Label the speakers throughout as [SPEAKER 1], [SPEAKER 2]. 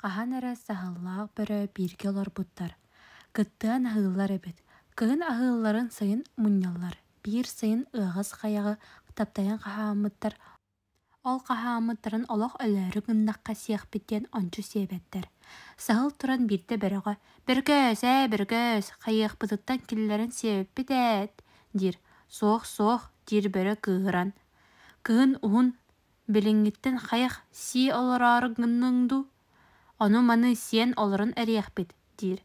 [SPEAKER 1] Хаһан эрэ саһыллаах бөрө бииргэ олорбуттар, кыттыһан аһыыллар эбит. Кыһын аһыылларын сайын мунньаллар. Биир сайын ыаҕас хайаҕы таптайан хаһааммыттар, ол хаһааммыттарын олох өлөөрү гыннахха сиэхпит диэн ончу сиэбэттэр. Саһыл туран биирдэ бөрөҕө: «Бөрөкөөс, ээ, бөрөкөөс, хайыахпытыттан киллэрэн сиэбиппит ээт» диир. «Суох, суох» диир бөрө кыыһыран. «Кыһын уһун, билиҥҥиттэн хайах сии олороору гынныҥ дуу, ону-маны сиэн олорон эриэхпит» диир.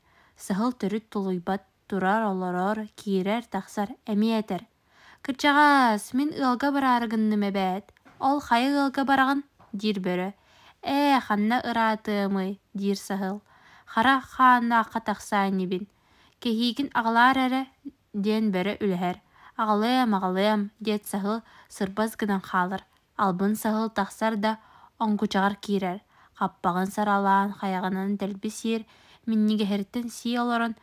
[SPEAKER 1] Саһыл төрүт тулуйбат, турар-олорор, киирэр-тахсар, эмиэ этэр: «Кырдьаҕаас, мин ыалга бараары гынным эбээт». «Ол хайа ыалга бараҕын?» диир бөрө. «Ээ, ханна ыраатыамый» диир саһыл, «хара хааннаахха тахсаа инибин, кэһиигин аҕалаар эрэ» диэн бөрө үлэһэр. «Аҕалыам, аҕалыам» диэт саһыл сырбас гынан хаалар. Албын саһыл тахсар да оҥкучаҕар киирэр, хаппаҕын саралаан хайаҕынан дэлби сиир, минньигэһиттэн сии олорон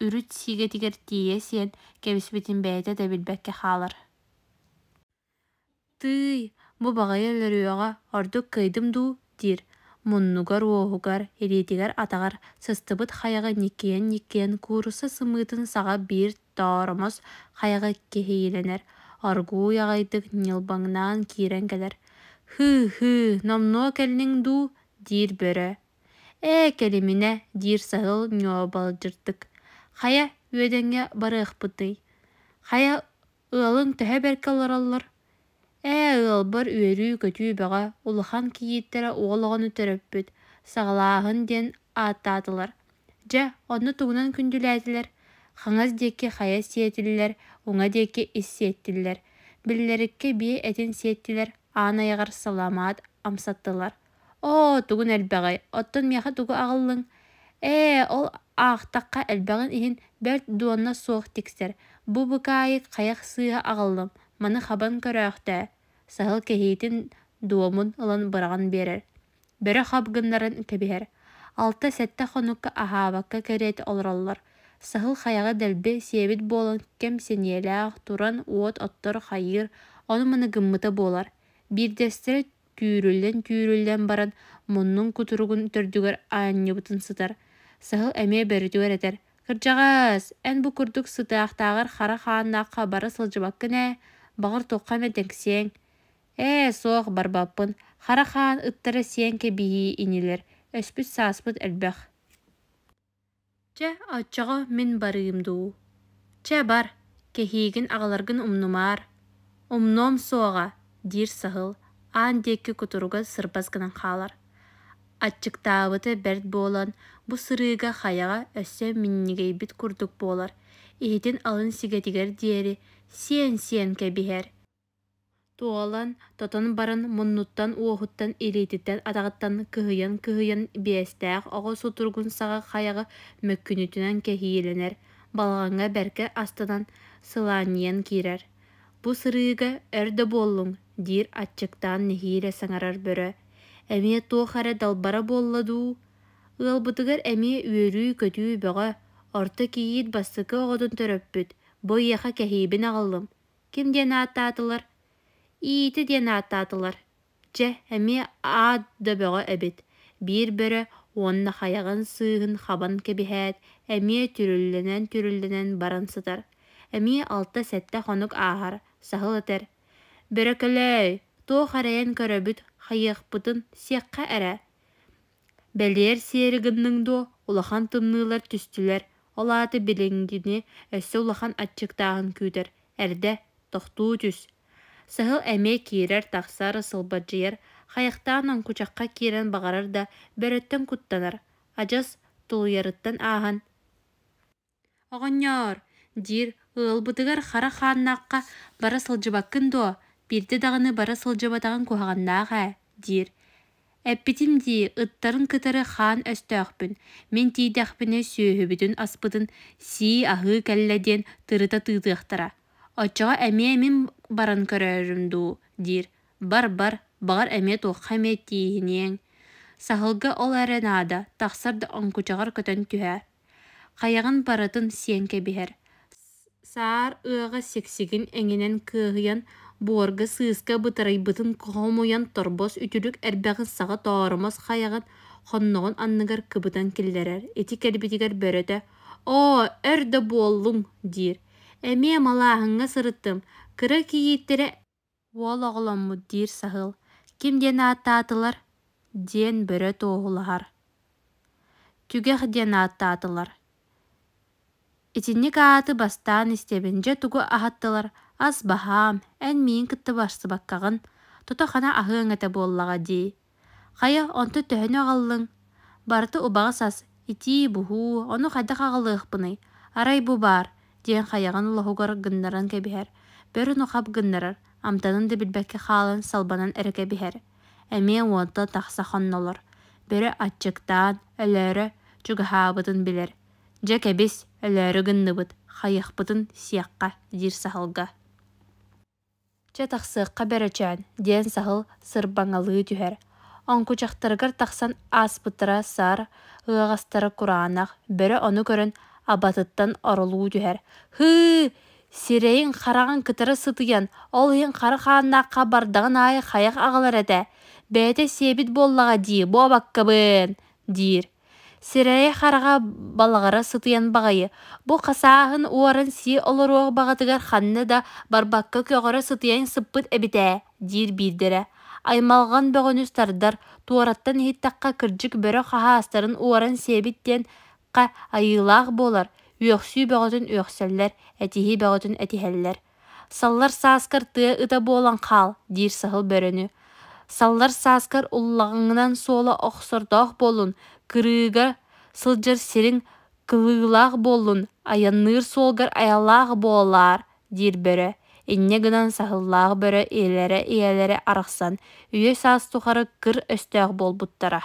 [SPEAKER 1] үрүт сиигэтигэр тиийэ сиэн кэбиспитин бэйэтэ да билбэккэ хаалар. «Тыый, бу баҕайы өлөрүөҕэ ордук кыайдым дуу» диир, муннугар, уоһугар, илиитигэр-атаҕар сыстыбыт хайаҕы ньиккийэн-ньиккийэн куурусса сымыытын саҕа биир тооромос хайаҕы кэһиилэнэр, оргууй аҕайдык ньылбаҥнаан киирэн кэлэр: «Һыы-һыы, номнуо кэллиҥ дуу» диир бөрө. «Ээ, кэлиминэ» диир саһыл ньуобалдьырдык, «хайа үөдэҥҥэ барыахпытый, хайа ыалыҥ төһө бэркэ олороллор?» «Ээ, ыалбар үөрүү-көтүү бөҕө, улахан кийииттэрэ уол оҕону төрөппүт, Саҕалааһын диэн ааттаатылар. Дьэ, онно тугунан күндүлээтилэр? Хаҥас диэки хайа сиэтиллэр, уҥа диэки ис сиэттилэр, биллэриккэ биэ этин сиэттилэр, аан айаҕар саламаат амсаттылар. Оо, тугун элбэҕий, оттон миэхэ тугу аҕаллыҥ? Ээ, ол аахтахха элбэҕин иһин бэрт дуона суох тиксэр, бу быкаайык хайах сыыһа аҕаллым, маны хабан көрөөхтөө» Саһыл кэһиитин дуомун ылан быраҕан биэрэр. Бөрө хап гыннаран кэбиһэр. Алта-сэттэ хонукка аһаабакка кэриэтэ олороллор. Саһыл хайаҕы дэлби сиэбит буолан кэм сэниэлээх, туран уот оттор хайыыр, ону-маны гыммыта буолар. Биирдэстэрэ түүрүллэн-түүрүллэн баран муннун кутуругун төрдүгэр аанньыбытын сытар. Саһыл эмиэ бөрөтүгэр этэр: «Кырдьаҕаас, эн бу курдук сытыахтааҕар хара хааннаахха бара сылдьыбаккын ээ, баҕар туохха эмэ тэҥсиэҥ». «Ээ, суох, барбаппын, хара хаан ыттара сиэн кэбиһии инилэр, өспүт-сааспыт элбэх». «Чэ, оччоҕо мин барыым дуу?» «Чэ, бар, кэһиигин аҕаларгын умнумаар». «Умнуом суоҕа» диир саһыл, аан диэки кутуруга сырбас гынан хаалар. Аччыктаабыта бэрт буолан, бу сырыыга хайаҕа өссө минньигэйбит курдук буолар, иһитин алын сигэтигэр диэри сиэн-сиэн кэбиһэр. Туолан, тотон баран муннуттан, уоһуттан, илиититтэн, атаҕыттан кыһыйан-кыһыйан биэстээх оҕо сутуругун саҕа хайаҕы мөккүнүтүнэн кэһиилэнэр, балаҕаҥҥа бэркэ астынан сылаанньыйан киирэр. «Бу сырыыга өр да буоллуҥ» диир аччыктаан нэһиилэ саҥарар бөрө. «Эмиэ туох эрэ далбара буолла дуу? Ыалбытыгар эмиэ үөрүү-көтүү бөҕө, орто кийиит бастакы оҕотун төрөппүт, бу эйиэхэ кэһиибин аҕаллым. Ким диэн ааттаатылар? Иитэ диэн ааттаатылар. Чэ, эмиэ аат да бөҕө эбит» биир бөрө уонна хайаҕын сыыһын хабан кэбиһээт, эмиэ түрүллэнэн-түрүллэнэн баран сытар. Эмиэ алта-сэттэ хонук ааһар, саһыл этэр: «Бөрөкөлөөй, туох эрэйэн көрөбүт, хайыахпытын сиэххэ эрэ» Бэлиэр сиэри гынныҥ дуо, улахан тымныылар түстүлэр, ол аата билиҥҥини өссө улахан аччыктааһын күүтэр, эрдэ, тохтуу түс. Саһыл эмиэ киирэр-тахсар, сылбадьыйар, хайахтаан оҥкучахха киирэн баҕарар да, бөрөттөн куттанар, адьас тулуйарыттан ааһан «Оҕонньоор, диир, ыалбытыгар хара хааннаахха бара сылдьыбаккын дуо, биирдэ даҕаны бара сылдьыбатаҕыҥ куһаҕаннаах ээ» диир. «Эппитим дии, ыттарын кытары хаан өстөөхпүн, мин тиийдэхпинэ сүөһүбүтүн-аспытын сии-аһыы кэллэ диэн тырыта тыытыахтара. Оччоҕо эмиэ мин баран көрөөрүм дуу» диир. «Бар-бар, баҕар эмиэ туохха эмэ тииһиниэҥ». Саһылга ол эрэ наада, тахсар да оҥкучаҕар көтөн түһэр. Хайаҕын барытын сиэн кэбиһэр. Саар ыаҕа сиксигин эҥинэн кыаһыйан, буорга сыыска бытарыйбытын хомуйан торбос үтүлүк эрбэҕин саҕа тооромос хайаҕын Хонноҕун анныгар кыбытан киллэрэр. Ити кэлбитигэр бөрөтө: «Оо, өр да буоллуҥ» диир. «Эмиэ малааһыҥҥа сырыттым, кыра кийииттэрэ уол оҕоломмут» диир саһыл. «Ким диэн ааттаатылар?» диэн бөрө туоһулаһар. «Түгэх диэн ааттаатылар» Итинник ааты бастаан истэбин, дьэ тугу аһаттылар, ас баһаам, эн миигин кытта барсыбаккаҕын, тото-хана аһыаҥ этэ буоллаҕа дии. Хайа, онтон төһөнү аҕаллыҥ? Барыта убаҕас ас, итии-буһуу, ону хайдах аҕалыахпыный, арай бу баар, диэн хайаҕын лоһугар гыннаран кэбиһэр. Бөрө ону хап гыннарар, амтанын да билбэккэ хаалан салбанан эрэ кэбиһэр. Эмиэ уонтан тахса хоннолор. Бөрө аччыктаан, өлөөрө чугаһаабытын билэр. Дьэ кэбис, өлөөрү гынныбыт, хайыахпытын сиэххэ диир саһылга. Чэ тахсыахха бөрөчөөн диэн саһыл сырбаҥалыы түһэр. Оҥкучахтарыгар тахсан ааспыттара саар ыаҕастара кураанах, бөрө ону көрөн абатыттан оролуу түһэр: «Һыы, сирэйиҥ-хараҕыҥ кытары сытыйан, ол иһин хара хааннаахха бардаҕын аайы хайах аҕалар этэ, бэйэтэ сиэбит буоллаҕа дии, буобаккабын» диир. Сирэйэ-хараҕа балаҕара сытыйан баҕайы, бу хасааһын уоран сии олоруох баҕатыгар ханна да барбакка көҕөрө сытыйан сыппыт эбит ээ, диир биирдэрэ. Аймалҕан бөҕөнү тардар, туораттан иһиттэххэ кырдьык бөрө хаһаастарын уоран сиэбит диэххэ айылаах буолар, үөхсүү бөҕөтүн үөхсэллэр, этиһии бөҕөтүн этиһэллэр. «Саллар сааскар тыа ыта буолан хаал» диир саһыл бөрөнү. «Саллар сааскар уллаҥынан суола охсордоох буоллун, кырыыга сылдьар сириҥ кылыылаах буоллун, айанныыр суолгар айалаах буолаар» диир бөрө. Инньэ гынан саһыллаах бөрө ийэлэрэ-ийэлэрэ арахсан, үйэ-саас тухары кыр өстөөх буолбуттара.